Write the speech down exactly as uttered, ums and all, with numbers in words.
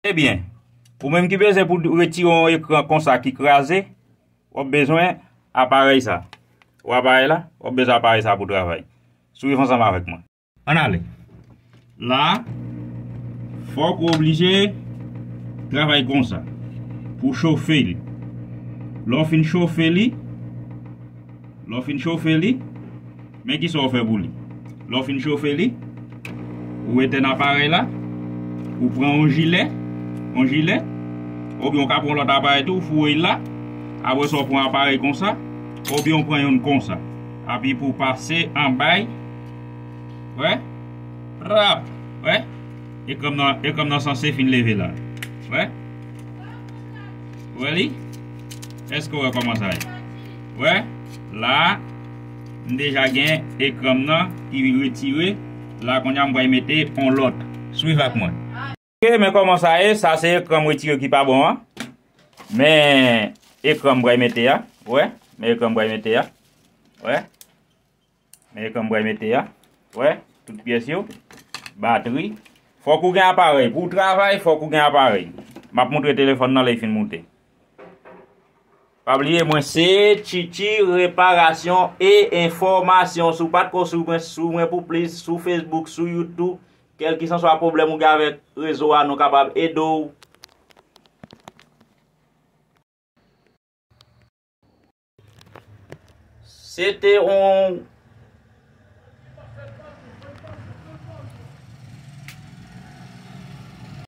Ebyen, ou menm ki bezwen pou retire yon ekran konsa ki kraze, w ap bezwen aparèy sa. Ou aparèy la, w ap bezwen aparèy sa pou travay. Swiv ansanm avèk mwen. Ann ale. La, fòk ou oblije travay konsa pou chofe li. Lè w fin chofe li, lè w fin chofe li, men kisa w fè pou li. Lè w fin chofe li, ou etèn aparèy la, ou pran yon jilè, yon jilè, oubyen w ka pran yon lòt aparèy tou, ou foure l la, apre sa w pran aparèy konsa, oubyen w pran youn konsa. Epi pou w pase anba l, wè, rap, wè, ekran nan, ekran nan sanse fin leve la, wè, wè li, èske w wè kòman sa ye? Wè, la, m deja gen ekran nan ki retire, la kounye a m pral mete yon lòt, swiv ak mwen. Ok, men kòman sa ye, sa se ekran m retire ki pa bon an. Men ekran m pral mete a, wè, men ekran m pral mete a, wè. Men ekran m pral mete a, wè, tout pyès yo, batri. Fòk ou gen aparèy, pou w travay, fòk ou gen aparèy. M ap montre telefòn nan lè l fin moute. Pa bliye, mwen se Tchitchi Reparasyon e Enfòmasyon. Si w pa t ko swiv mwen, swiv mwen pou plis, sou Facebook, sou YouTube, kèlkeswa pwoblèm ou gen avèk rezo a, nou kapab ede w. Se te yon